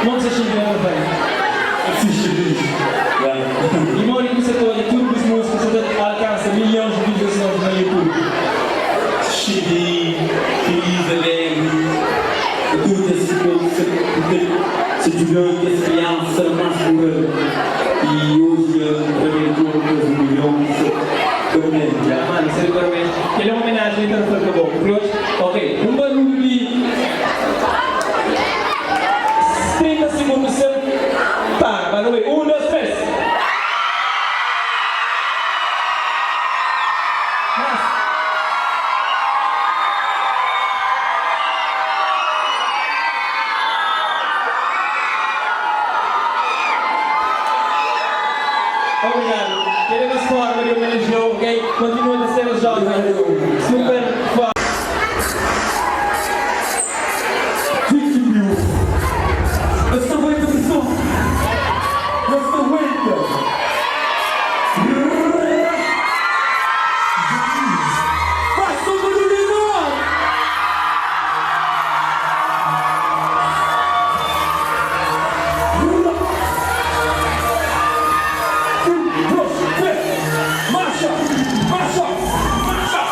Mo ki sa xinti na bu fai? Fixe fixe. Yeah. I modi ki bu sa ta odja tudu bus músikas sa ta alkansa milhons di visualizações na YouTube? Xinti feliz, alegri ku tudu kes ki sa djuda-m, kes kriansa sa da más mural i oji dja N rabentou kes 1 milhon, N sta kontenti. Ya mano, sta di parabéns. Kel é un omenajen li ta da fla pa bo. Bu kre oji? Ok, un barulhu di 30 segundu sen para. Ba nu bai, 1, 2, 3. Mas. Obrigadu. Kel é nos forma di omenajiau, ok? Kontinua ta ser es joven super forti. Fique mil. Nhos ta aguenta prison? Nhos ta aguenta? Faça um barulho enorme! Um, dois, três, marcha, marcha, marcha!